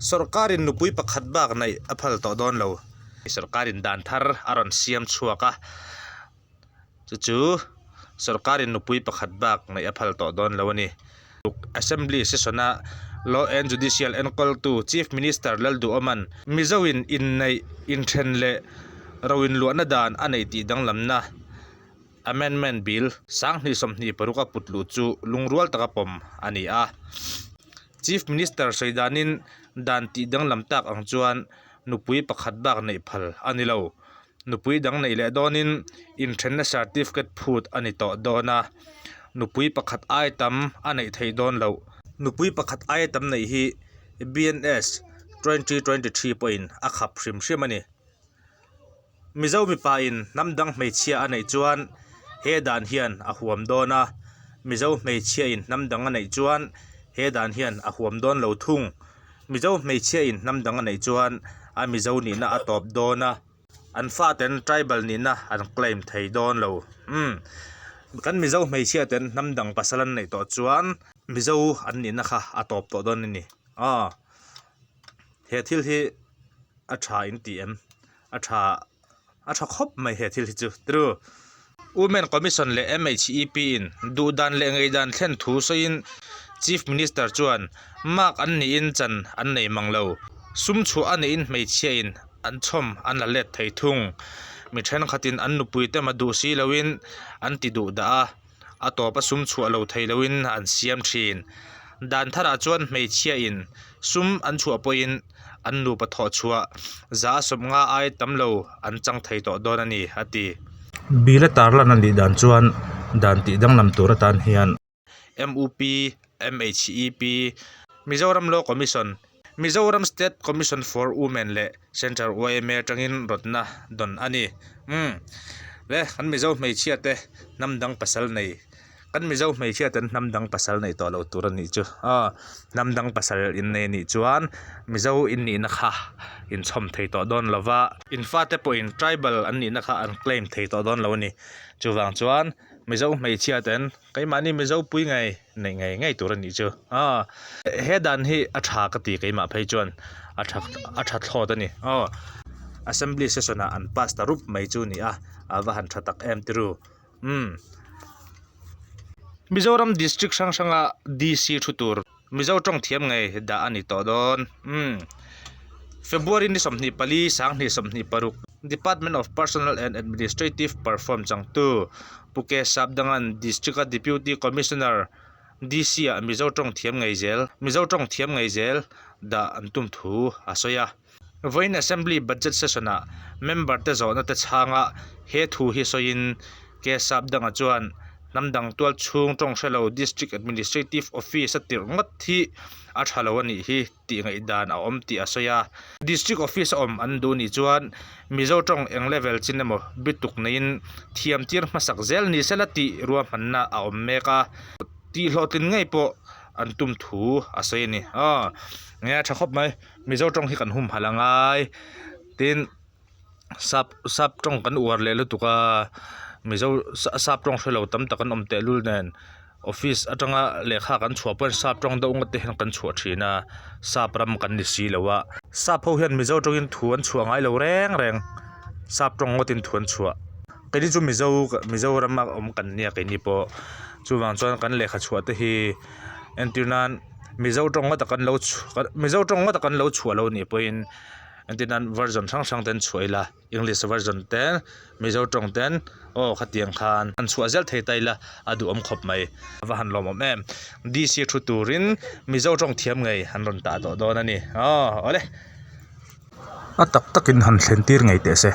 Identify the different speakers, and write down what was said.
Speaker 1: Sorkarin nupui pakhat bak neih a phal tawh dawn lo. Sorkarin dan thar a rawn siam chhuak a, chu chu sorkarin nupui pakhat bak neih a phal tawh dawn lo a ni. Assembly session-a Law and Judicial enkawltu Chief Minister Lalduhawman Mizoin inneih, inthen leh roinluahna dan a neih tih danglamna Amendment Bill 2026 a put luh chu lungrual taka pawm a ni a. Chief Minister sawi danin dan tih danglam tak ang chuan nupui pakhat bak neih phal a ni lo. Nupui dang neih leh dawnin inthenna certificate phut a ni tawh dawn a, nupui pakhat ai tam a neih theih dawn loh. Nupui pakhat ai tam neih hi BNS 2023 pawhin a khap hrim hrim a ni. Mizo mipain hnam dang hmeichhia a neih chuan he dan hian a huam dawn a, Mizo hmeichhiain hnam dang a neih chuan he dan hian a huam dawn lo thung. Mizo hmeichhiain hnam dang a neih chuan a Mizo nihna a tawp dawn a, an faten tribal nihna an claim thei dawn lo. Umm. Kan Mizo hmeichhiaten hnam dang pasal an neih tawh chuan Mizo an nihna kha a tawp tawh dawn a ni. Aw. He thil hi a tha in ti em? A tha a tha khawp mai he thil hi chu true. Women Commission leh MHEP in duh dan leh ngei dan thlen thu sawiin Chief Minister chuan mark an niin chan an nei mang lo. Sum chhuah a neihin hmeichhia in an chhawm an la let thei thung. Mi thenkhatin an nupui te ma duh si loin an ti duh dah a. A tawpa sum chhuah lo thei loin an siam thin. Dan tharah chuan hmeichhiain sum an chhuah pawhin an nupa thawh chhuah 150 ai tam lo an chang thei tawh dawn a ni, a ti. Bill a tarlan a nih dan chuan dan tih danglam tur atan hian MUP, MHEP, Mizoram Law Commission, Mizoram State Commission for Women leh Central yma atangin rawtna dawn a ni. Umm. Le, kan Mizo hmeichhia te hnam dang pasal nei, kan Mizo hmeichhia ten hnam dang pasal nei tawh lo tur a nih chu. Aw, hnam dang pasal in nei a nih chuan Mizo in nihna kha inchhawm thei tawh dawn lo va, in fate pawhin tribal an nihna kha an claim thei tawh dawn lo a ni. Chuvang chuan Mizo hmeichhia ten Keimahni Mizo pui ngei neih ngei ngei tur a nih chu. Aw he dan hi a tha ka ti keimah phei chuan a tha a tha thlawt a ni. Aw Assembly session ah an pass ta rup mai chu ni a, a va han tha tak em tiru. Umm Mizoram district hrang hranga DC thu tur. Mizo tawng thiam ngei dah a ni tawh dawn. Umm. February ni 24, 2026, Department of Personnel and Administrative Perform changtu Pu K. Sapdangan District-a Deputy Commissioner, DC, ah Mizo tawng thiam ngei zel, Mizo tawng thiam ngei zel dah an tum thu a sawi a. Vawiin Assembly Budget Session-ah member te zawhna te chhanga he thu hi sawiin K. Sapdanga chuan hnam dang tual chhung tawng hre lo District Administrative Office a tirh ngawt hi a tha lo a nih hi tih ngaihdan a awm tih a sawi a. District Office a awm an duh nih chuan Mizo tawng eng level chin emaw bituk neiin thiam tir hmasak zel ni sela tih ruahmanna a awm mek a, tih hlawhtlin ngei pawh an tum thu a sawi a ni. Aw, nge a tha khawp mai. Mizo tawng hi kan humhalh a ngai tin sap sap tawng kan uar leh lutuk a mizo sap tawng hre lo tam tak an awm tehlul nen office atanga lehkha kan chhuah pawhin sap tawng deuh ngawt te hian kan chhuah thin a sap ram kan ni si lo a sap ho hian mizo tawngin thu an chhuah ngai lo reng reng sap tawng ngawtin thu an chhuah keini chu mizo mizoram a awm kan nia keini pawh chuvang chuan kan lehkha chhuah te hi entir nan. Mizo tawng ngawt a kan lo Mizo tawng ngawt a kan lo chhuah lo nih pawhin entir nan version hrang hrang ten chhuah ila English version te Mizo tawng ten aw khatiang khan han chhuah zel thei ta ila a duhawm khawp mai. A va han lawmawm em. DC thu turin Mizo tawng thiam ngei an rawn tah tawh dawn a ni. Aw awle. A tak takin han thlen tir ngei teh se.